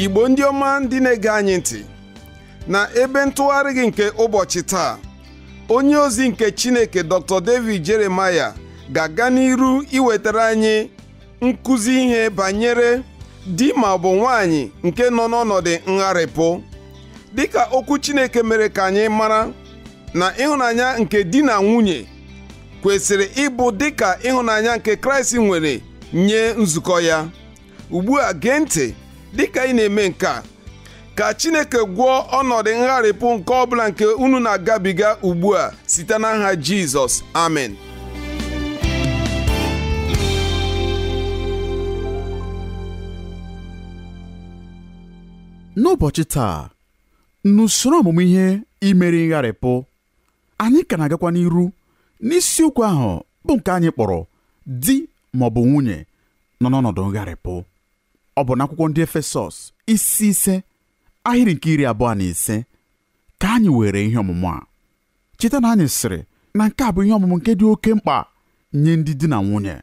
Igbo ndị ọma, ndị na-ege anyị ntị na ebe ntụgharị gị nke ụbọchị taa, onye ozi nke Chineke Dr. David Jeremiah ga-aga n'iru iwetara anyị nkụzi ihe banyere di ma ọ bụ nwaanyị nke nọ n'ọnọdụ ngharịpụ. Dịka okwu Chineke mere ka anyị mara na ịhụnanya nke di na nwunye kwesịrị ịbụ dịka ịhụnanya nke Kraịst nwere nye nzukọ ya. Ugbu a gee ntị dịka ị na-eme nke a, ka Chineke gwọọ ọnọdụ ngharịpụ nke ọbụla nke unu na-agabiga ugbu a site n'aha Jizọs, amen. N'ụbọchị taa, n'usoro ọmụmụ ihe imeri ngharịpụ, anyị ka na-agakwa n'iru n'isiokwu ahụ bụ nke anyị kpọrọ di ma ọ bụ nwunye nọ n'ọnọdụ ngharịpụ. Ọ bụ n'akwụkwọ ndị Efesọs isi 5 ahịrị nke 25 ka anyị were ihe ọmụmụ a. Cheta na anyị sịrị na nke a bụ ihe ọmụmụ nke dị oke mkpa nye ndị di na nwunye.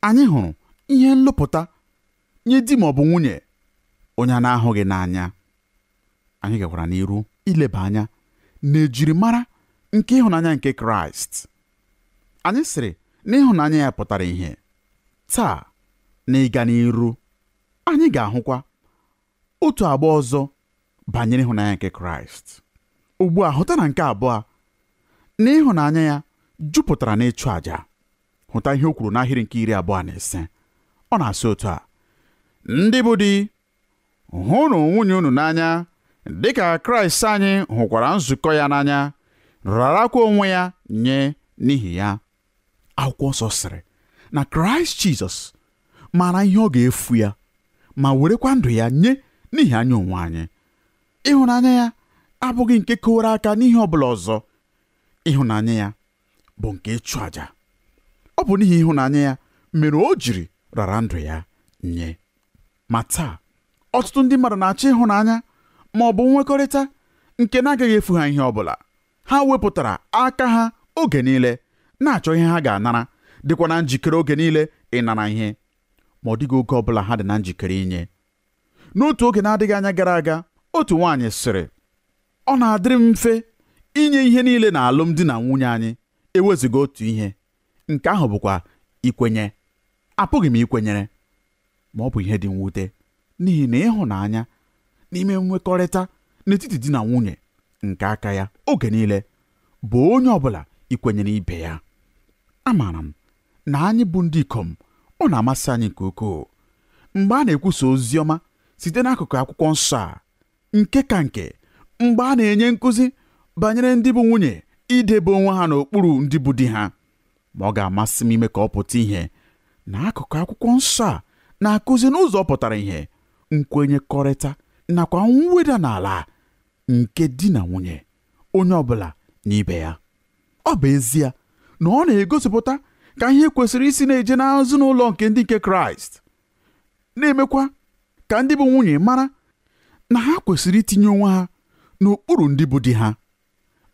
Anyị hụrụ ihe nlụpụta nye di ma ọ bụ nwunye onye a na-ahụghị n'anya. Anyị gakwara n'iru ileba anya na ejirimara nke ịhụnanya nke Kraịst. Anyị sịrị na ịhụnanya ya pụtara ihe. Taa na ịga n'iru, anyị ga-ahụkwa otu agba ọzọ banyere ịhụnanya nke Kraịst. Ugbu a hụta na nke abụọ na ịhụnanya ya jupụtara n'ịchụ àjà. Hụta ihe o kwuru n'ahịrị nke 25. Ọ na-asị otu a: ndị bụ di, hụnụ nwunye unu n'anya dịka Kraịst anyị hụkwara nzukọ ya n'anya, rarakwa onwe ya nye n'ihi ya. Akwụkwọ nsọ sịrị na Kraịst Jizọs maara ihe ọ ga-efu ya ma werekwa ndụ ya nye n'ihi anyị onwe anyị. Ịhụnanya ya abụghị nke kowara aka n'ihe ọbụla ọzọ. Ịhụnanya ya bụ nke ịchụ àjà. Ọ bụ n'ihi ịhụnanya ya mere o jiri rara ndụ ya nye. Ma taa, ọtụtụ ndị mmadụ na-achọ ịhụnanya ma ọ bụ nwekọrịta nke na-agaghị efu ha ihe ọbụla. Ha wepụtara aka ha oge niile na-achọ ihe ha ga-anara, dịkwa na njikere oge niile ịnara ihe, ma ọ dịghị oge ọbụla ha dị na njikere inye. N'otu oge na-adịghị anya gara aga, otu nwaanyị sịrị, ọ na-adịrị m mfe inye ihe niile na alụmdi na nwunye anyị ewezuga otu ihe, nke ahụ bụkwa ikwenye. Apụghị m ikwenyere, ma ọ bụ ihe dị mwute n'ihi na ịhụnanya n'ime nwekọrịta n'etiti di na nwunye nke aka ya oge niile bụ onye ọbụla ikwenyere ibe ya. Amaara m na anyị bụ ndị ikom, ọ na-amasị anyị nke ukwuu mgbe a na-ekwusa ozi ọma site n'akụkụ akwụkwọ nsọ a, nke ka nke mgbe a na-enye nkụzi banyere ndị bụ nwunye idebe onwe ha n'okpuru ndị bụ di ha. Ma ọ ga-amasị m ime ka ọ pụta ìhè na akụkụ akwụkwọ nsọ a na-akụzi n'ụzọ pụtara ìhè nkwenyekọrịta nakwa mweda n'ala nke di na nwunye, onye ọbụla na ibe ya. Ọ bụ ezie na ọ na-egosipụta ka ihe kwesịrị isi na-eje n'azụ n'ụlọ nke ndị nke Kraịst, na-emekwa ka ndị bụ nwunye mara na ha kwesịrị itinye onwe ha n'okpuru ndị bụ di ha.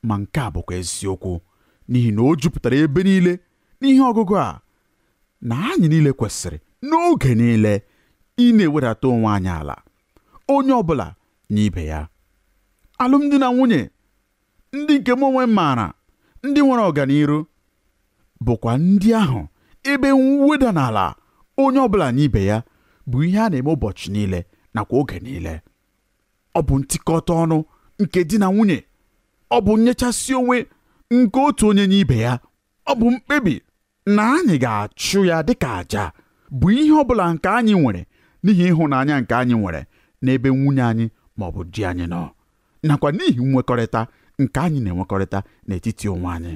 Ma nke a bụkwa eziokwu n'ihi na o jupụtara ebe niile n'ihe ọgụgụ a na anyị niile kwesịrị n'oge niile ị na-ewedata onwe anyị ala, onye ọbụla na ibe ya. Alụmdi na nwunye ndị nke m onwe m maara, ndị nwere ọganiru, bụkwa ndị ahụ ebe mweda n'ala onye ọbụla na ibe ya bụ ihe a na-eme ụbọchị niile nakwa oge niile. Ọ bụ ntikọta ọnụ nke di na nwunye, ọ bụ nyechasị onwe nke otu onye n'ibe ya, ọ bụ mkpebi na anyị ga-achụ ya dịka àjà bụ ihe ọbụla nke anyị nwere n'ihi ịhụnanya nke anyị nwere n'ebe nwunye anyị ma ọ bụ di anyị nọ, nakwa n'ihi nwekọrịta nke anyị na-enwekọrịta n'etiti onwe anyị.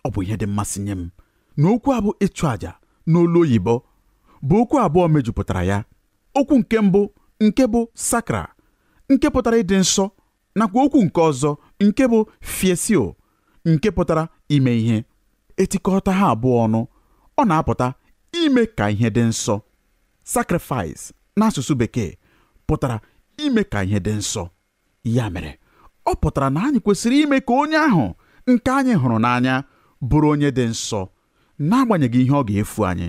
Ọ bụ ihe dị mmasị nye m na okwu a bụ ịchụ àjà n'olu oyibo bụ okwu abụọ mejupụtara ya. Okwu nke mbụ nke bụ sakra, nke pụtara ịdị nsọ, nakwa okwu nke ọzọ nke bụ fiesio, nke pụtara ime ihe. Etikọta ha abụọ ọnụ, ọ na-apụta ime ka ihe dị nsọ. Sacrifice n'asụsụ bekee pụtara ime ka ihe dị nsọ. Ya mere, ọ pụtara na anyị kwesịrị ime ka onye ahụ nke anyị hụrụ n'anya bụrụ onye dị nsọ, n'agbanyeghị ihe ọ ga-efu anyị.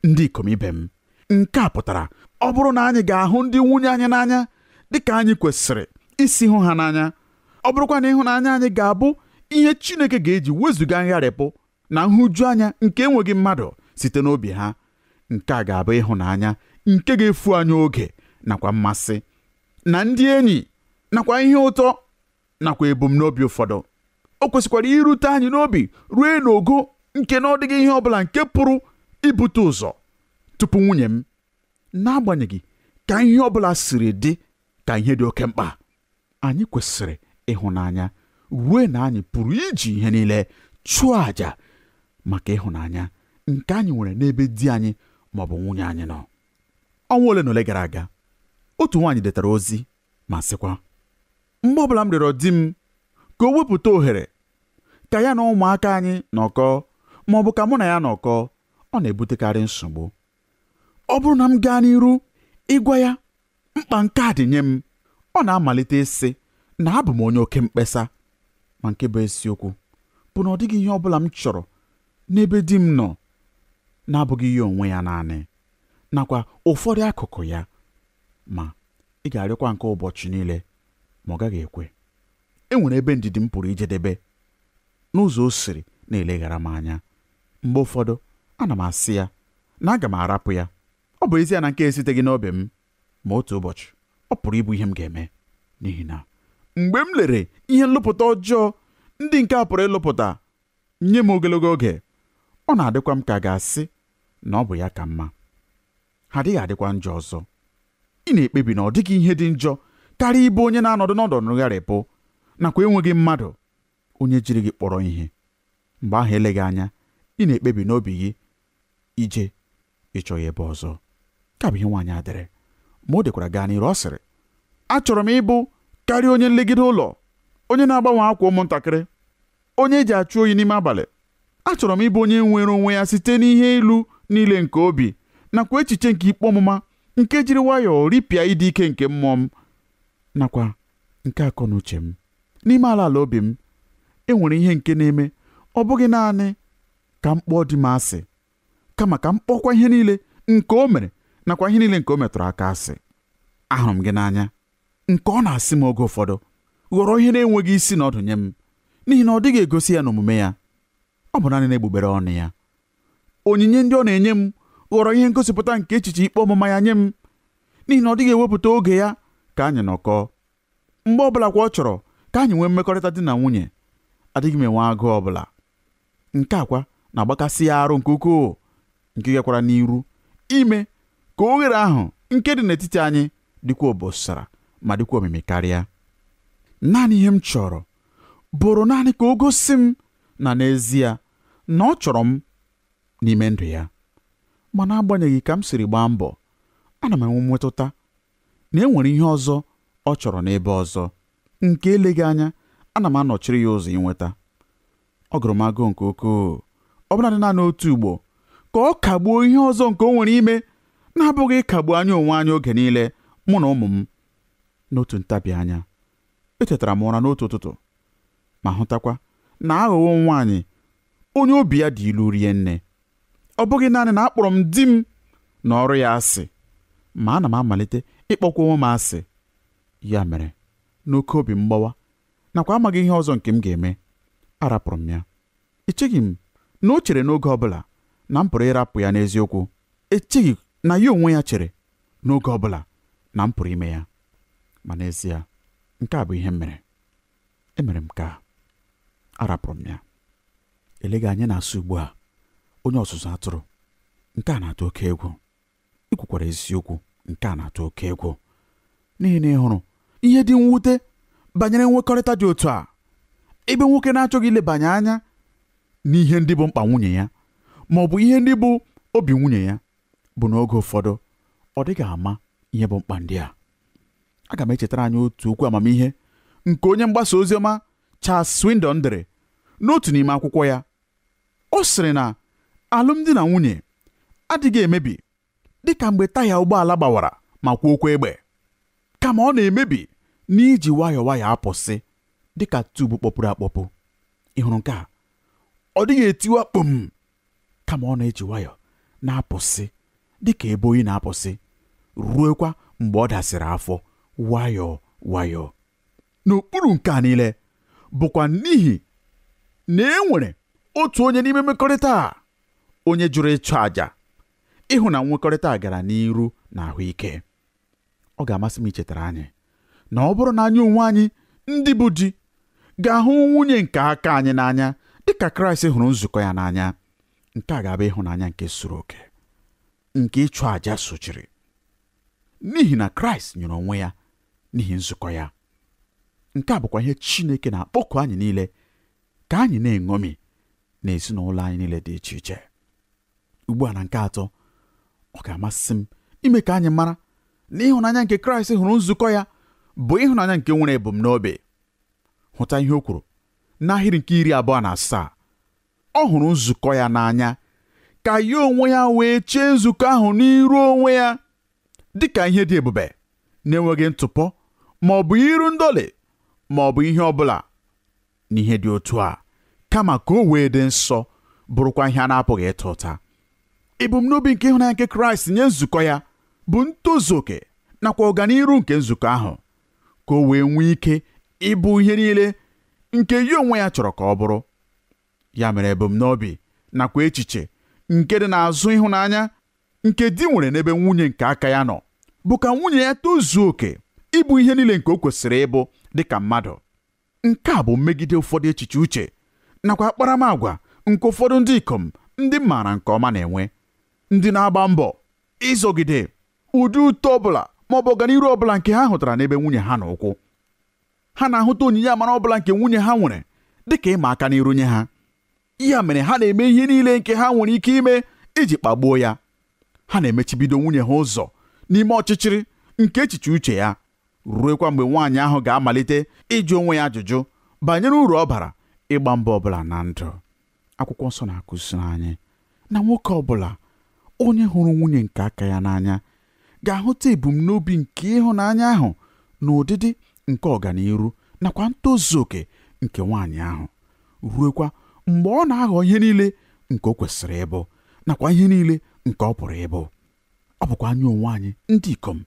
Ndị ikom ibe m, nke a pụtara ọ bụrụ na anyị ga-ahụ ndị nwunye anyị n'anya dịka anyị kwesịrị isi hụ ha n'anya, ọ bụrụkwa na ịhụnanya anyị ga-abụ ihe Chineke ga-eji wezụga ngharịpụ na nhụjuanya nke enweghị mmadụ site n'obi ha, nke a ga-abụ ịhụnanya nke ga-efu anyị oge nakwa mmasị na ndị enyi nakwa ihe ụtọ nakwa ebumnobi ụfọdụ. O kwesịkwara irute anyị n'obi ruo n'ogo nke na ọ dịghị ihe ọbụla nke pụrụ ibute ụzọ tupu nwunye m, n'agbanyeghị ka ihe ọbụla siri dị ka ihe dị oke mkpa. Anyị kwesịrị ịhụnanya ruo na anyị pụrụ iji ihe niile chụọ àjà maka ịhụnanya nke anyị nwere n'ebe di anyị ma ọ bụ nwunye anyị nọ. Ọnwa ole na ole gara aga, otu nwaanyị detara ozi ma sịkwa, mgbe ọbụla m rịọrọ di m ka o wepụta ohere ka ya na ụmụaka anyị nọkọọ ma ọ bụ ka mụ na ya nọkọọ, ọ na-ebutekarị nsogbu. Ọ bụrụ na m gaa n'iru ịgwa ya mkpa nke a dị nye m, ọ na-amalite ịsị na abụ m onye oke mkpesa. Ma nke bụ eziokwu bụ na ọ dịghị ihe ọ bụla m chọrọ n'ebe di m nọ na-abụghị ya onwe ya naanị, nakwa ụfọdụ akụkụ ya. Ma ị ga-arịọkwa nke ụbọchị niile, ma ọ gaghị ekwe. E nwere ebe ndidi m pụrụ ijedebe n'ụzọ o siri na-eleghara m anya. Mgbe ụfọdụ ana m asị ya na aga m arapụ ya, ọ bụ ezie na nke esiteghị n'obi m, ma otu ụbọchị ọ pụrụ ịbụ ihe m ga-eme, n'ihi na mgbe m lere ihe nlụpụta ọjọọ ndị nke a pụrụ ịlụpụta nye m ogologo oge, ọ na-adịkwa m ka ga-asị na ọ bụ ya ka mma. Ha adịghị adịkwa njọ ọzọ. Ị na-ekpebi na ọ dịghị ihe dị njọ karịa ịbụ onye na-anọdụ n'ọdụ ngharịpụ nakwa enweghị mmadụ onye jiri gị kpọrọ ihe. Mgbe ahụ eleghị anya, ị na-ekpebi n'obi gị ije ịchọ ya ebe ọzọ. Ka bụ ihe nwaanyị a dere, ma o dekwara gaa n'iru. Ọ sịrị, achọrọ m ịbụ karịa onye nlegide ụlọ, onye na-agbanwe akwa ụmụntakịrị, onye eji achụ oyi n'ime abalị. Achọrọ m ịbụ onye nwere onwe ya site n'ihe ilu niile nke obi nakwa echiche nke ikpe ọmụma nke jiri nwayọọ ripịa ịdị ike nke mmụọ m nakwa nke akọ na uche m. N'ime ala ala obi m, e nwere ihe nke na-eme ọ bụghị naanị ka m kpọọ di m asị, kama ka m kpọkwa ihe niile nke o mere nakwa ihe niile nke o metụrụ aka asị. Ahụrụ m gị n'anya, nke ọ na-asị m oge ụfọdụ ghọrọ ihe na-enweghị isi na ọdụ nye m, n'ihi na ọ dịghị egosi ya n'omume ya. Ọ bụ naanị na-egbugbere ọnụ ya. Onyinye ndị ọ na-enye m ghọrọ ihe ngosipụta nke echiche ikpe ọmụma ya nye m, n'ihi na ọ dịghị ewepụta oge ya ka anyị nọkọọ. Mgbe ọbụla kwa ọ chọrọ ka anyị nwee mmekọrịta di na nwunye, adịghị m enwe agụụ ọbụla. Nke akwa na-agbakasị ya arụ nke ukwuu, nke gakwara n'iru ime ka oghere ahụ nke dị n'etiti anyị dịkwa obosara ma dịkwa omimi karịa. Naanị ihe m chọrọ bụrụ naanị ka o gosi m na n'ezie na ọ chọrọ m n'ime ndụ ya. Ma n'agbanyeghị ka m siri gbaa mbọ, ana m enwe mmetụta na e nwere ihe ọzọ ọ chọrọ n'ebe ọzọ, nke eleghị anya ana m anọchiri ya ụzọ inweta. Ọ gụrụ m agụụ nke ukwuu, ọ bụladị naanị otu ugbo, ka ọ kagbuo ihe ọzọ nke o nwere ime na-abụghị ịkagbu anya onwe anyị oge niile, mụ na ụmụ m. N'otu ntabi anya, echetara m ụra n'otu ụtụtụ ma hụtakwa na aghụghọ nwaanyị onye obi ya dị ilu rie nne. Ọ bụghị naanị na akpọrọ m di m na ọrụ ya asị, ma ana m amalite ịkpọkwa onwe m asị. Ya mere, n'oke obi mgbawa nakwa amaghị ihe ọzọ nke m ga-eme, arapụrụ m ya. Echeghị m na o chere n'oge ọbụla na m pụrụ ịrapụ ya n'eziokwu. Echeghị na ya onwe ya chere n'oge ọbụla na m pụrụ ime ya. Ma n'ezie, nke a bụ ihe m mere. Emere m ka arapụrụ m ya. Eleghị anya na-asụ ugbu a, onye ọzụzụ atụrụ, nke a na-atụ oke egwu. Ị kwukwara eziokwu, nke a na-atụ oke egwu. N'ihi na ị hụrụ ihe dị mwute banyere nwekọrịta dị otu a, ebe nwoke na-achọghị ilebanye anya n'ihe ndị bụ mkpa nwunye ya ma ọ bụ ihe ndị bụ obi nwunye ya, bụ n'oge ụfọdụ ọ dịghị ama ihe bụ mkpa ndị a. Aga m echetara anyị otu okwu amamihe nke onye mgbasa oziọma Charles Swindoll dere n'otu n'ime akwụkwọ ya. Ọ sịrị na alụmdi na nwunye adịghị emebi dịka mgbe taya ụgbọala gbawara ma kwuo okwu egbe, kama ọ na-emebi n'iji nwayọọ nwayọọ apụsị dịka tubu kpọpụrụ akpọpụ. Ị hụrụ nke a? Ọ dịghị etiwa kpom, kama ọ na-eji nwayọọ na-apụsị dịka ebe oyi na-apụsị, ruekwa mgbe ọ dasịrị afọ Nwayọọ nwayọọ. N'okpuru nke a niile bụkwa n'ihi na e nwere otu onye n'ime mmekọrịta a onye jụrụ ịchụ àjà ịhụ na nwekọrịta a gara n'iru na ahụike. Ọ ga-amasị m ichetara anyị na ọ bụrụ na anyị onwe anyị ndị bụ di ga-ahụ nwunye nke aka anyị n'anya dịka Kraịst hụrụ nzukọ ya n'anya, nke a ga-abụ ịhụnanya nke zuru oke, nke ịchụ àjà sochiri, n'ihi na Kraịst nyere onwe ya n'ihi nzukọ ya. Nke a bụkwa ihe Chineke na-akpọku anyị niile ka anyị na-eṅomi n'ezinụlọ anyị niile dị iche iche. Ugbu a na nke atọ, ọ ga-amasị m ime ka anyị mara na ịhụnanya nke Kraịst hụrụ nzukọ ya bụ ịhụnanya nke nwere ebumnobi. Hụta ihe o kwuru n'ahịrị nke 27. Ọ hụrụ nzukọ ya n'anya ka ya onwe ya wee chee nzukọ ahụ n'iru onwe ya dịka ihe dị ebube, na-enweghị ntụpọ ma ọ bụ iru ndọlị ma ọ bụ ihe ọbụla n'ihe dị otu a, kama ka o wee dị nsọ, bụrụkwa ihe a na-apụghị ịta ụta. Ebumnobi nke ịhụnanya nke Kraịst nye nzukọ ya bụ ntozu oke nakwa ọganiru nke nzukọ ahụ, ka o wee nwee ike ịbụ ihe niile nke ya onwe ya chọrọ ka ọ bụrụ. Ya mere ebumnobi nakwa echiche nke dị n'azụ ịhụnanya nke di nwere n'ebe nwunye nke aka ya nọ bụ ka nwunye ya tozuo oke ịbụ ihe niile nke o kwesịrị ịbụ dịka mmadụ. Nke a bụ mmegide ụfọdụ echiche uche nakwa akparamagwa nke ụfọdụ ndị ikom ndị maara nke ọma na-enwe, ndị na-agba mbọ ịzọgide ụdị ụtọ ọbụla maọbụ ọganiru ọbụla nke ha hụtara n'ebe nwunye ha na ụkwụ. Ha na-ahụta onyinye amara ọbụla nke nwunye ha nwere dịka ịma aka n'iru nye ha. Ya mere ha na-eme ihe niile nke ha nwere ike ime iji kpagbuo ya. Ha na-emechibido nwunye ha ụzọ n'ime ọchịchịrị nke echiche uche ya, ruekwa mgbe nwaanyị ahụ ga-amalite ịjụ onwe ya ajụjụ banyere uru ọ bara ịgba mbọ ọbụla na ndụ. Akwụkwọ nsọ na-akụziri anyị na nwoke ọbụla onye hụrụ nwunye nke aka ya n'anya ga-ahụta ebumnobi nke ịhụnanya ahụ na ụdịdị nke ọganiru nakwa ntozu oke nke nwaanyị ahụ, ruekwa mgbe ọ na-aghọ ihe niile nke o kwesịrị ịbụ nakwa ihe niile nke ọ pụrụ ịbụ. Ọ bụkwa anyị onwe anyị ndị ikom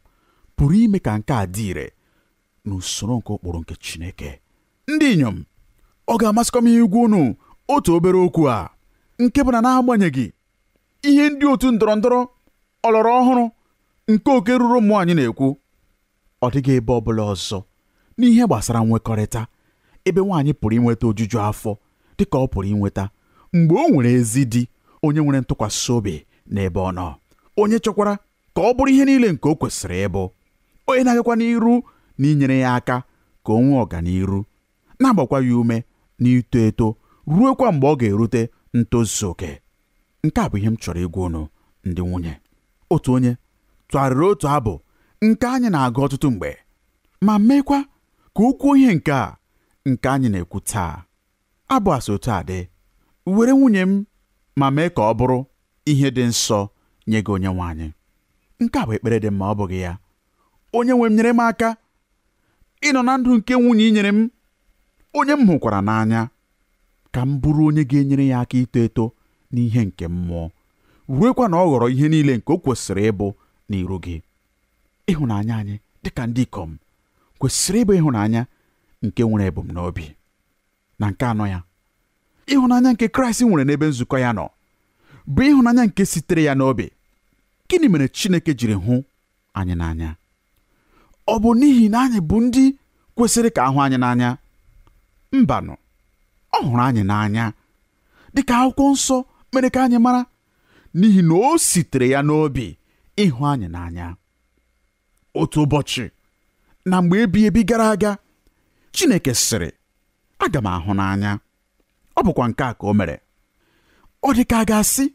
pụrụ ime ka nke a dị ire n'usoro nke ụkpụrụ nke Chineke. Ndị inyom, ọ ga-amasịkwa m igwu unu otu obere okwu a, nke bụ na n'agbanyeghị ihe ndị otu ndọrọ ndọrọ ọlọrọ ọhụrụ nke oke ruru ụmụ anyị na-ekwu, ọ dịghị ebe ọ bụla ọzọ n'ihe gbasara nwekọrịta ebe nwaanyị pụrụ inweta ojuju afọ dịka ọ pụrụ inweta mgbe o nwere ezi di, onye nwere ntụkwasị obi n'ebe ọ nọ, onye chọkwara ka ọ bụrụ ihe niile nke o kwesịrị ịbụ, onye na-agakwa n'iru na inyere ya aka ka o nwee ọganiru, na-agbakwa ya ume n'ito eto ruokwa mgbe ọ ga-erute ntozu oke. Nke a bụ ihe m chọrọ ịgwa unu ndị nwunye. Otu onye tụgharịrị otu abụ nke anyị na-agụ ọtụtụ mgbe ma meekwa ka o kwuo ihe nke a nke anyị na-ekwu taa. Abụ a si otu a dị: were nwunye m ma mee ka ọ bụrụ ihe dị nsọ nye gị onye nwe anyị. Nke a bụ ekpere dị mma, ọ bụghị ya? Onye nwe m, nyere m aka ịnọ na ndụ nke nwunye i nyere m, onye m hụkwara n'anya, ka m bụrụ onye ga-enyere ya aka ito eto n'ihe nke mmụọ, ruekwa na ọ ghọrọ ihe niile nke o kwesịrị ịbụ n'iru gị. Ịhụnanya anyị dịka ndị ikom kwesịrị ịbụ ịhụnanya nke nwere ebumnobi. Na nke anọ ya, ịhụnanya nke Kraịst nwere n'ebe nzukọ ya nọ bụ ịhụnanya nke sitere ya n'obi. Gịnị mere Chineke jiri hụ anyị n'anya? Ọ bụ n'ihi na anyị bụ ndị kwesịrị ka ahụ anyị n'anya? Mbanụ, ọ hụrụ anyị n'anya dịka akwụkwọ nsọ mere ka anyị mara, n'ihi na o sitere ya n'obi ịhụ anyị n'anya. Otu ụbọchị na mgbe ebi ebi gara aga, Chineke sịrị, aga m ahụ n'anya. Ọ bụkwa nke a ka o mere. Ọ dị ka a ga-asị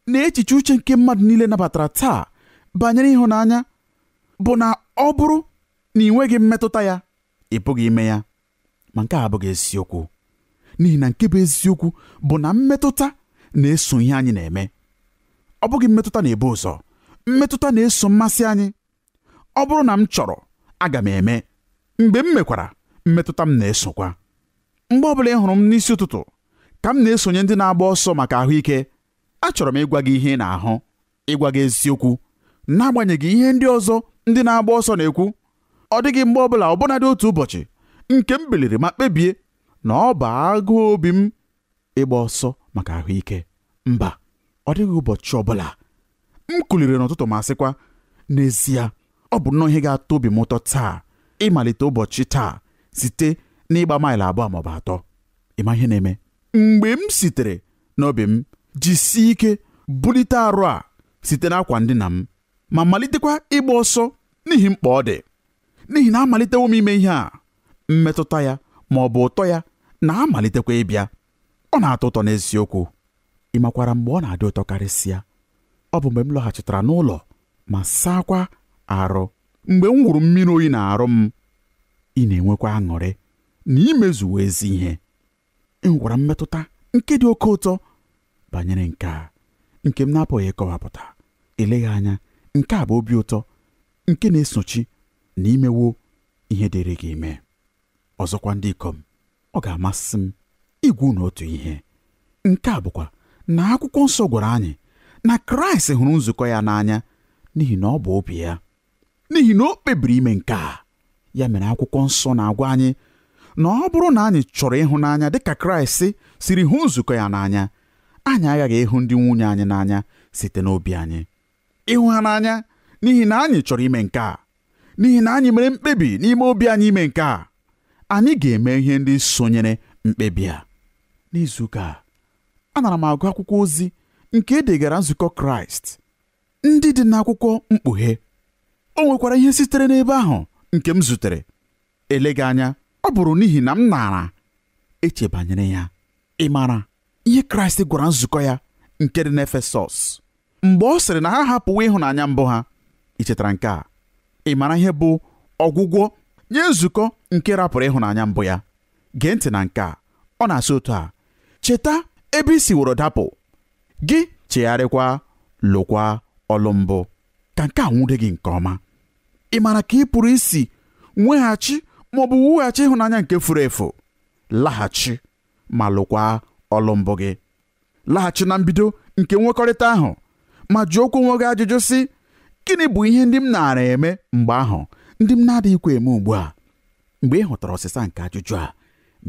na echiche uche nke mmadụ niile nabatara taa banyere ịhụnanya bụ na ọ bụrụ na ị nweghị mmetụta ya, ị pụghị ime ya. Ma nke a abụghị eziokwu, n'ihi na nke bụ eziokwu bụ na mmetụta na-eso ihe anyị na-eme. Ọ bụghị mmetụta na-ebu ụzọ, mmetụta na-eso mmasị anyị. Ọ bụrụ na m chọrọ, aga m eme. Mgbe m mekwara, mmetụta m na-esokwa. Mgbe ọbụla ị hụrụ m n'isi ụtụtụ ka m na-esonye ndị na-agba ọsọ maka ahụike, achọrọ m ịgwa gị ihe ị na-ahụ, ịgwa gị eziokwu, n'agbanyeghị ihe ndị ọzọ ndị na-agba ọsọ na-ekwu. Ọ dịghị mgbe ọbụla, ọbụnadị otu ụbọchị, nke m biliri ma kpebie na ọ bụ agụụ obi m ịgba ọsọ maka ahụike. Mba, ọ dịghị ụbọchị ọbụla m kuliri n'ụtụtụ ma sịkwa, n'ezie ọ bụ nnọọ ihe ga-atọ obi m ụtọ taa ịmalite ụbọchị taa site n'ịgba maịlụ 2 maọbụ 3. Ịma ihe na-eme? Mgbe m sitere n'obi m jisie ike bulite arụ a site n'akwa ndina m ma malitekwa ịgba ọsọ n'ihi mkpa ọ dị, n'ihi na amalitewo m ime ihe a, mmetụta ya ma ọ bụ ụtọ ya na-amalitekwa ịbịa. Ọ na-atọ ụtọ n'eziokwu. Ị makwara mgbe ọ na-adị ụtọ karịsịa? Ọ bụ mgbe m lọghachitara n'ụlọ ma saakwa arụ, mgbe m wụrụ mmiri oyi na arụ m. Ị na-enwekwa aṅụrị na imezuwo ezi ihe. Ị nwekwara mmetụta nke dị oke ụtọ banyere nke a nke m na-apụghị ịkọwapụta. Eleghị anya nke a bụ obi ụtọ nke na-esochi na imewo ihe dịrị gị ime. Ọzọkwa ndị ikom, ọ ga-amasị m igwu unu otu ihe. Nke a bụkwa na akwụkwọ nsọ gwara anyị na Kraịst hụrụ nzukọ ya n'anya n'ihi na ọ bụ obi ya, n'ihi na o kpebiri ime nke a. Ya mere akwụkwọ nsọ na-agwa anyị na ọ bụrụ na anyị chọrọ ịhụnanya dịka Kraịst siri hụ nzukọ ya n'anya, anyị aghaghị ịhụ ndị nwunye anyị n'anya site n'obi anyị. Ịhụ ha n'anya n'ihi na anyị chọrọ ime nke a, n'ihi na anyị mere mkpebi n'ime obi anyị ime nke a, anyị ga-eme ihe ndị sonyere mkpebi a. N'izuụka a, anara m agụ akwụkwọ ozi nke e degara nzukọ Kraịst ndị dị n'akwụkwọ Mkpughe. O nwekwara ihe sitere n'ebe ahụ nke m zutere. Eleghị anya ọ bụrụ n'ihi na m nara eche banyere ya. Ị maara ihe Kraịst gwara nzukọ ya nke dị n'Efesọs mgbe ọ sịrị na ha hapụwo ịhụnanya mbụ ha? Ị chetara nke a? Ị mara ihe bụ ọgwụgwọ nye nzukọ nke rapụrụ ịhụnanya mbụ ya? Gee ntị na nke a. Ọ na-asị otu a: cheta ebe i siworo dapụ, gị chegharịkwa, lụkwa ọlụ mbụ. Ka nke a nwude gị nke ọma. Ị maara ka ị pụrụ isi nweghachi ma ọ bụ wughachi ịhụnanya nke furu efu? Laghachi ma lụkwa ọlụ mbụ gị. Laghachi na mbido nke nwekọrịta ahụ ma jụọ onwe gị ajụjụ sị, gịnị bụ ihe ndị m naara eme mgbe ahụ ndị m na-adịghịkwa eme ugbu a? Mgbe ị hụtara ọsịsa nke ajụjụ a,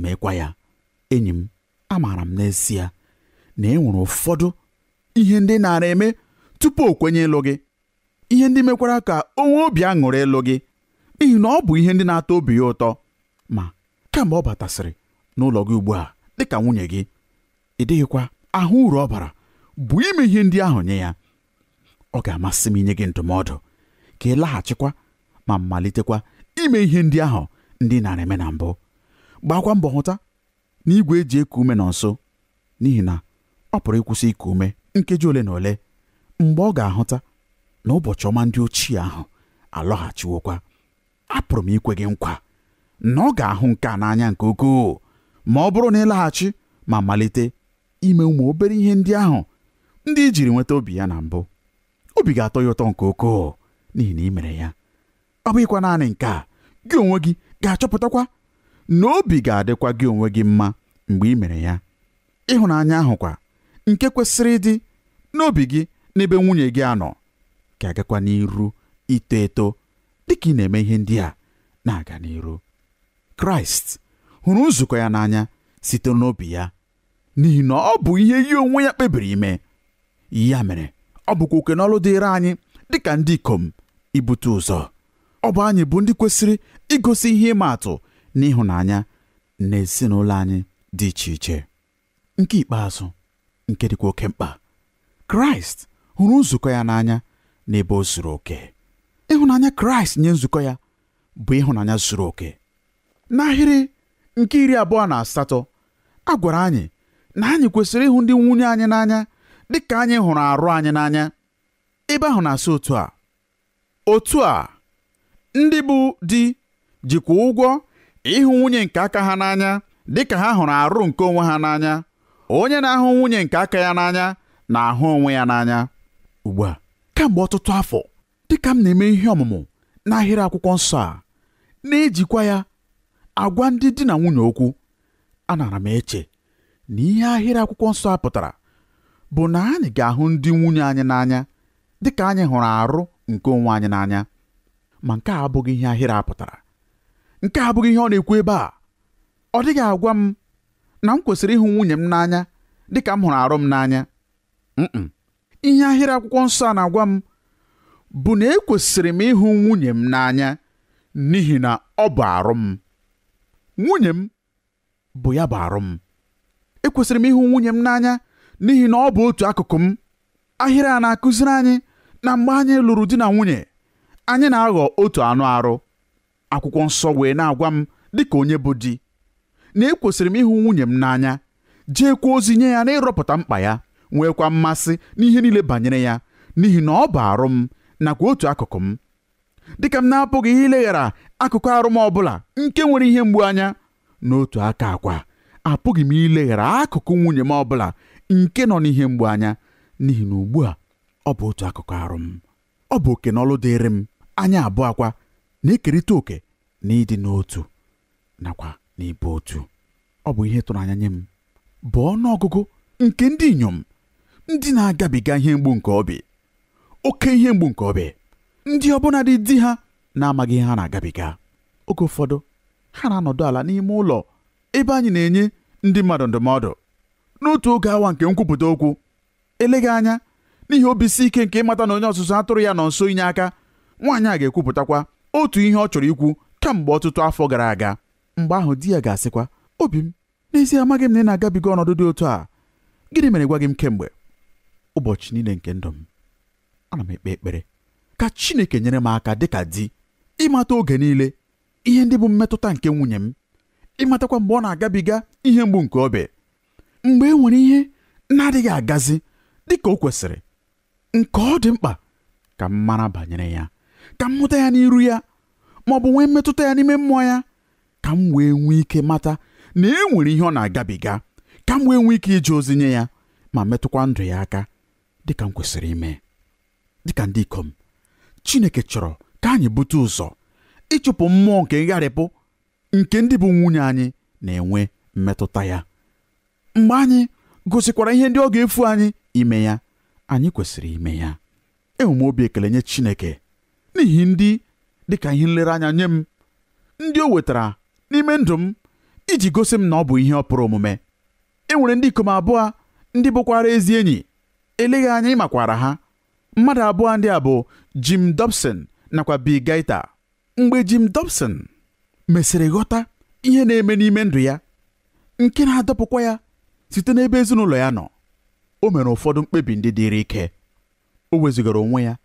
meekwa ya. Enyi m, amaara m n'ezie na e nwere ụfọdụ ihe ndị naara eme tupu o kwenye ịlụ gị, ihe ndị mekwara ka o nwee obi aṅụrị ịlụ gị, n'ihi na ọ bụ ihe ndị na-atọ obi ya ụtọ. Ma kamgbe ọ batasịrị n'ụlọ gị ugbu a dịka nwunye gị, ị dịghịkwa ahụ uru ọ bara bụ ime ihe ndị ahụ nye ya. Ọ ga-amasị m inye gị ndụmọdụ ka ị laghachikwa ma malitekwa ime ihe ndị ahụ ndị nara eme na mbụ. Gbakwa mbọ hụta na igwe eji eku ume nọ nso, n'ihi na ọ pụrụ ịkwụsị iku ume nkeji ole na ole mgbe ọ ga-ahụta na ụbọchị ọma ndị ochie ahụ alọghachiwokwa. Apụrụ m ikwe gị nkwa na ọ ga-ahụ nke a n'anya nke ukwuu ma ọ bụrụ na ịlaghachi ma malite ime ụmụ obere ihe ndị ahụ ndị i jiri nweta obi ya na mbụ. Obi ga-atọ ya ụtọ nke ukwuu n'ihi na ị mere ya. Ọ bụghịkwa naanị nke a, gị onwe gị ga-achọpụtakwa na obi ga-adịkwa gị onwe gị mma mgbe ị mere ya. Ịhụnanya ahụkwa nke kwesịrị ịdị n'obi gị n'ebe nwunye gị anọ ga-agakwa n'iru ito eto dịka ị na-eme ihe ndị a na-aga n'iru. Kraịst hụrụ nzukọ ya n'anya site n'obi ya, n'ihi na ọ bụ ihe ya onwe ya kpebiri ime. Ya mere ọ bụkwa oke n'ọlụ dịịrị anyị dịka ndị ikom ibute ụzọ. Ọ bụ anyị bụ ndị kwesịrị igosi ihe ịma atụ n'ịhụnanya na ezinụlọ anyị dị iche iche. Nke ikpeazụ, nke dịkwa oke mkpa, Kraịst hụrụ nzukọ ya n'anya n'ebe o zuru oke. Ịhụnanya Kraịst nye nzukọ ya bụ ịhụnanya zuru oke. N'ahịrị nke 28, a gwara anyị na anyị kwesịrị ịhụ ndị nwunye anyị n'anya dịka anyị hụrụ arụ anyị n'anya. Ebe ahụ na-asị otu a: otu a ndị bụ di jikwa ụgwọ ịhụ nwunye nke aka ha n'anya dịka ha hụrụ arụ nke onwe ha n'anya. Onye na-ahụ nwunye nke aka ya n'anya na-ahụ onwe ya n'anya. Ugbu a, kamgbe ọtụtụ afọ, dịka m na-eme ihe ọmụmụ n'ahịrị akwụkwọ nsọ a, na-ejikwa ya agwa ndị di na nwunye okwu, anara m eche na ihe ahịrị akwụkwọ nsọ a pụtara bụ na anyị ga-ahụ ndị nwunye anyị n'anya dịka anyị hụrụ arụ nke onwe anyị n'anya. Ma nke a abụghị ihe ahịrị a pụtara. Nke a abụghị ihe ọ na-ekwu ebe a. Ọ dịghị agwa m na m kwesịrị ịhụ nwunye m n'anya dịka m hụrụ arụ m n'anya. Ihe ahịrị akwụkwọ nsọ a na-agwa m bụ na ekwesịrị m ịhụ nwunye m n'anya n'ihi na ọ bụ arụ m. Nwunye m bụ ya bụ arụ m. Ekwesịrị m ịhụ nwunye m n'anya n'ihi na ọ bụ otu akụkụ m. Ahịrị a na-akụziri anyị na mgbe anyị lụrụ di na nwunye, anyị na-aghọ otu anụ arụ. Akwụkwọ nsọ wee na-agwa m dịka onye bụ di na ekwesịrị m ịhụ nwunye m n'anya, jeekwa ozi nye ya na ịrọpụta mkpa ya, nwekwa mmasị n'ihe niile banyere ya, n'ihi na ọ bụ arụ m nakwa otu akụkụ m. Dịka m na-apụghị ileghara akụkụ arụ m ọbụla nke nwere ihe mgbu anya, n'otu aka akwa apụghị m ileghara akụkụ nwunye m ọbụla nke nọ n'ihe mgbu anya, n'ihi na ugbu a ọ bụ otu akụkụ arụ m. Ọ bụ oke n'ọlụ dịịrị m. Anya abụọ akwa na-ekerịta oke na ịdị n'otu nakwa n'ịbụ otu. Ọ bụ ihe tụrụ anya nye m bụ ọnụọgụgụ nke ndị inyom ndị na-agabiga ihe mgbu nke obi, oke ihe mgbu nke obi, ndị ọbụna dị di ha na-amaghị ihe ha na-agabiga. Oge ụfọdụ ha na-anọdụ ala n'ime ụlọ ebe anyị na-enye ndị mmadụ ndụmọdụ n'otu oge awa nke nkwupụta okwu. Eleghị anya n'ihi obi si ike nke ịmata na onye ọzụzụ atụrụ ya nọ nso inye aka, nwaanyị a ga-ekwupụtakwa otu ihe ọ chọrọ ikwu kamgbe ọtụtụ afọ gara aga. Mgbe ahụ di ya ga-asịkwa, obi m, n'ezie amaghị m na ị na-agabiga ọnọdụ dị otu a. Gịnị mere gwa gị m kemgbe? Ụbọchị niile nke ndụ m, ana m ekpe ekpere ka Chineke nyere m aka dịka di ịmata oge niile ihe ndị bụ mmetụta nke nwunye m, ịmatakwa mgbe ọ na-agabiga ihe mgbu nke obi, mgbe e nwere ihe na-adịghị agazi dịka o kwesịrị, nke ọ dị mkpa ka m mara banyere ya, ka m hụta ya n'iru ya, ma ọ bụ nwee mmetụta ya n'ime mmụọ ya, ka m wee nwee ike mata na e nwere ihe ọ na-agabiga, ka m wee nwee ike ije ozi nye ya ma metụkwa ndụ ya aka dịka m kwesịrị ime. Dịka ndị ikom, Chineke chọrọ ka anyị bute ụzọ ịchụpụ mmụọ nke ngharịpụ nke ndị bụ nwunye anyị na-enwe mmetụta ya. Mgbe anyị gosikwara ihe ndị ọ ga-efu anyị ime ya, anyị kwesịrị ime ya. Enwe m obi ekele nye Chineke n'ihi ndị dịka ihe nlereanya nye m, ndị o wetara n'ime ndụ m iji gosi m na ọ bụ ihe ọ pụrụ omume. E nwere ndị ikom abụọ ndị bụkwara ezi enyi, eleghị anya ịmakwara ha. Mmadụ abụọ ndị a bụ Jim Dobson nakwa Bill Gaither. Mgbe Jim Dobson mesịrị ghọta ihe na-eme n'ime ndụ ya, nke na-adọpụkwa ya site n'ebe ezinụlọ ya nọ, o mere ụfọdụ mkpebi ndị dịrị ike. O wezugara onwe ya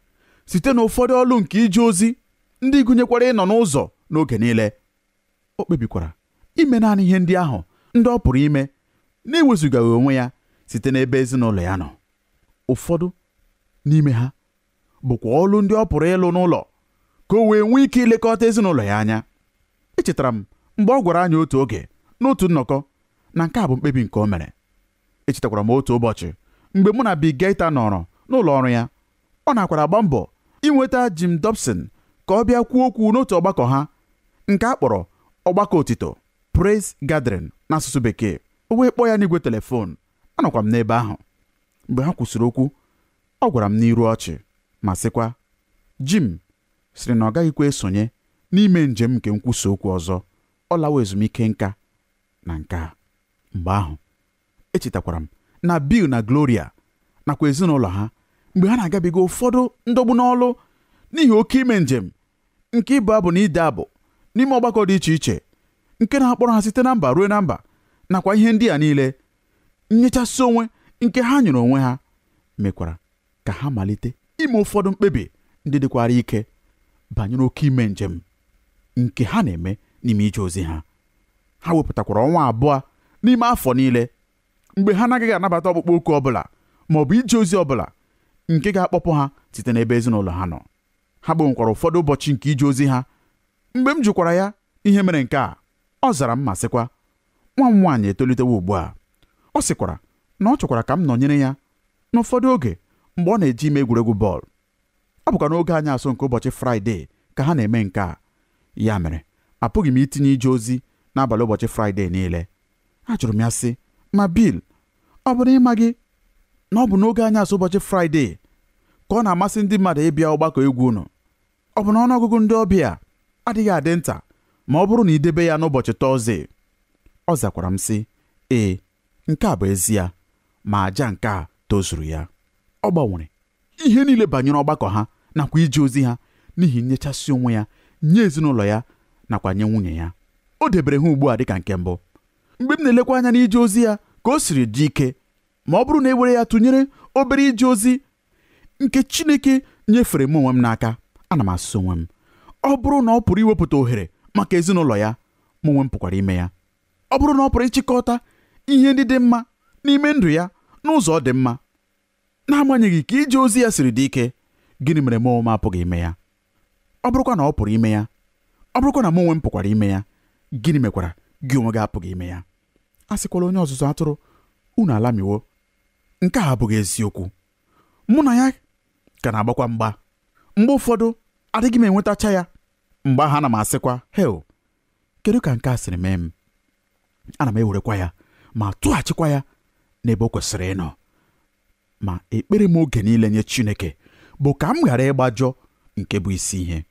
site n'ụfọdụ ọlụ nke ije ozi ndị gụnyekwara ịnọ n'ụzọ n'oge niile. O kpebikwara ime naanị ihe ndị ahụ ndị ọ pụrụ ime na-ewezugaghị onwe ya site n'ebe ezinụlọ ya nọ. Ụfọdụ n'ime ha bụkwa ọlụ ndị ọ pụrụ ịlụ n'ụlọ ka o wee nwee ike ilekọta ezinụlọ ya anya. Echetara m mgbe ọ gwara anyị otu oge n'otu nnọkọ na nke a bụ mkpebi nke o mere. Echetakwara m otu ụbọchị mgbe mụ na Bill Gaither nọrọ n'ụlọ ọrụ ya, ọ nakwara agba mbọ inweta Jim Dobson ka ọ bịa kwuo okwu n'otu ọgbakọ ha nke a kpọrọ ọgbakọ otito Praise Gathering n'asụsụ bekee. O wee kpọọ ya n'igwe telefon. Anọkwa m n'ebe ahụ. Mgbe ha kwụsịrị okwu, ọ gwara m n'iru ọchị ma sịkwa, Jim sịrị na ọ gaghịkwa esonye n'ime njem nke nkwusa okwu ọzọ. Ọ lawa ezumike nka na nke a. Mgbe ahụ echetakwara m na Bill na Gloria nakwa ezinụlọ ha mgbe ha na-agabiga ụfọdụ ndọgbu n'ọlụ n'ihi oke ime njem nke ịbụ abụ na ide abụ n'ime ọgbakọ dị iche iche nke na-akpọrọ ha site na mba ruo na mba nakwa ihe ndị a niile, nyechasị onwe nke ha nyere onwe ha mekwara ka ha malite ime ụfọdụ mkpebi ndị dịkwara ike banyere oke ime njem nke ha na-eme n'ime ije ozi ha. Ha wepụtakwara ọnwa 2 n'ime afọ niile mgbe ha na-agaghị anabata ọkpụkpọ oku ọbụla ma ọ bụ ije ozi ọbụla nke ga-akpọpụ ha site n'ebe ezinụlọ ha nọ. Ha gbanwekwara ụfọdụ ụbọchị nke ije ozi ha. Mgbe m jụkwara ya ihe mere nke a, ọ zara m ma sịkwa, nwa m nwaanyị etolitewo ugbu a. Ọ sịkwara na ọ chọkwara ka m nọnyere ya n'ụfọdụ oge mgbe ọ na-eji ime egwuregwu bọọlụ. Ọ bụkwa n'oge anyị asọ nke ụbọchị Fraịde ka ha na-eme nke a. Ya mere apụghị m itinye ije ozi n'abalị ụbọchị Fraịde niile. Ajụrụ m ya sị, ma Bill, ọ bụ na ịma gị na ọ bụ n'oge anyị asọ ụbọchị Fraịde ka ọ na-amasị ndị mmadụ ịbịa ọgbakọ egwu unu? Ọ Ọ bụ na ọnụọgụgụ ndị ọbịa adịghị adị nta ma ọ bụrụ na idebe ya n'ụbọchị Tọzdee? Ọ zakwara m sị, ee, nke a bụ ezie, ma àjà nke a tozuru ya. Ọ gbanwere ihe niile banyere ọgbakọ ha nakwa ije ozi ha n'ihi nyechasị onwe ya nye ezinụlọ ya nakwa nye nwunye ya. O debere ha ugbu a dịka nke mbụ. Mgbe m na-elekwa anya n'ije ozi ya ka o siri dị ike, ma ọ bụrụ na e were ya tụnyere obere ije ozi nke Chineke nyefere m onwe m n'aka, ana m asị onwe m, ọ bụrụ na ọ pụrụ iwepụta ohere maka ezinụlọ ya, mụ onwe m pụkwara ime ya. Ọ bụrụ na ọ pụrụ ịchịkọta ihe ndị dị mma n'ime ndụ ya n'ụzọ dị mma, n'agbanyeghị ka ije ozi ya siri dị ike, gịnị mere mụ onwe m apụghị ime ya? Ọ bụrụkwa na ọ pụrụ ime ya, ọ bụrụkwa na mụ onwe m pụkwara ime ya, gịnị mekwara gị onwe gị apụghị ime ya? A sịkwala onye ọzụzụ atụrụ, unu alamiwo. Nke a abụghị eziokwu. Mụ na ya ka na-agbakwa mgba. Mgbe ụfọdụ adịghị m enwetacha ya. Mgbe ahụ ana m asịkwa, hel, kedu ka nke a siri mee m? Ana m ewerekwa ya ma tụghachikwa ya n'ebe o kwesịrị ịnọ. Ma ekpere m oge niile nye Chineke bụ ka m ghara ịgbajọ nke bụ isi ihe.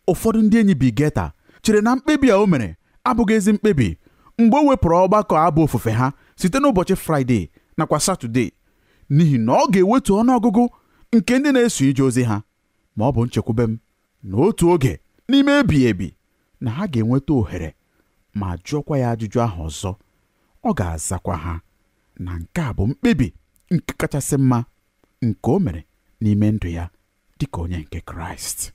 Ụfọdụ ndị enyi Bigeta chere na mkpebi a o mere abụghị ezi mkpebi mgbe o wepụrụ ọgbakọ abụ ofufe ha site n'ụbọchị Fraịde nakwa Satọde, n'ihi na ọ ga-ewetu ọnụọgụgụ nke ndị na-eso ije ozi ha. Ma ọ bụ nchekwube m na otu oge n'ime ebighị ebi na ha ga-enweta ohere ma jụọkwa ya ajụjụ ahụ ọzọ. Ọ ga-azakwa ha na nke a bụ mkpebi nke kachasị mma nke o mere n'ime ndụ ya dịka onye nke Kraịst.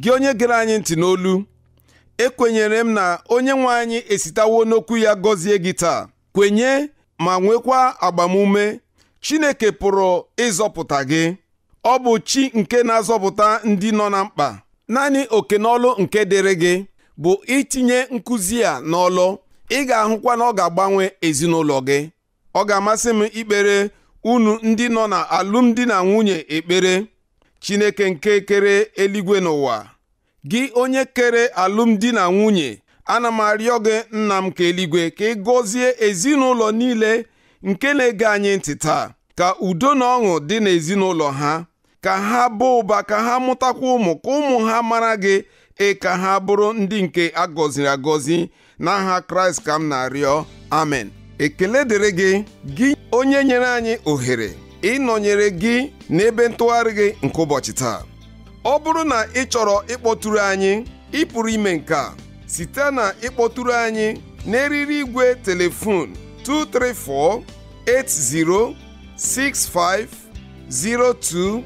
Gị onye gere anyị ntị n'olu, ekwenyere m na onye nwe anyị esitawo n'okwu ya gọzie gị taa. Kwenye ma nwekwa agbamume. Chineke pụrụ ịzọpụta gị. Ọ bụ chi nke na-azọpụta ndị nọ na mkpa. Naanị oke n'ọlụ nke dịrị gị bụ itinye nkụzi a n'ọlụ. Ị ga-ahụkwa na ọ ga-agbanwe ezinụlọ gị. Ọ ga-amasị m ikpere unu ndị nọ na alụmdi na nwunye ekpere. Chineke nke kere eluigwe n'ụwa, gị onye kere alụmdi na nwunye, ana m arịọ gị nna m ka eluigwe ka ị gọzie ezinụlọ niile nke na-ege anyị ntị taa, ka udo na ọṅụ dị n'ezinụlọ ha, ka ha baa ụba, ka ha mụtakwa ụmụ, ka ụmụ ha mara gị, ka ha bụrụ ndị nke a gọziri agọzi. N'aha Kraịst ka m na-arịọ, amen. Ekele dịrị gị, gị onye nyere anyị ohere ịnọnyere gị n'ebe ntụgharị gị nke ụbọchị taa. Ọ bụrụ na ị chọrọ ịkpọtụrụ anyị, ị pụrụ ime nke a site na ịkpọtụrụ anyị n'eriri igwe telefon 234 80 65 02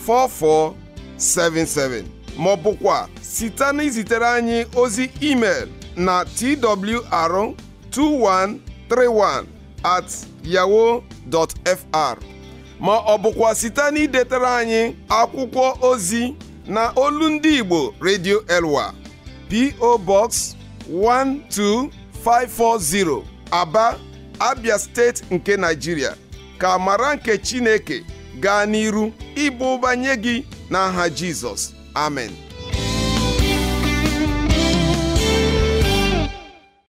4477 ma ọ bụkwa site na izitere anyị ozi email na twr2131@yahoo.fr ma ọ bụkwa site n'idetara anyị akwụkwọ ozi na Olu Ndị Igbo Radio Elwa, P.O. Box 12540, Aba, Abia Steeti nke Nigeria. Ka amara nke Chineke gaa n'iru ịbụ ụba nye gị n'aha Jizọs. Amen.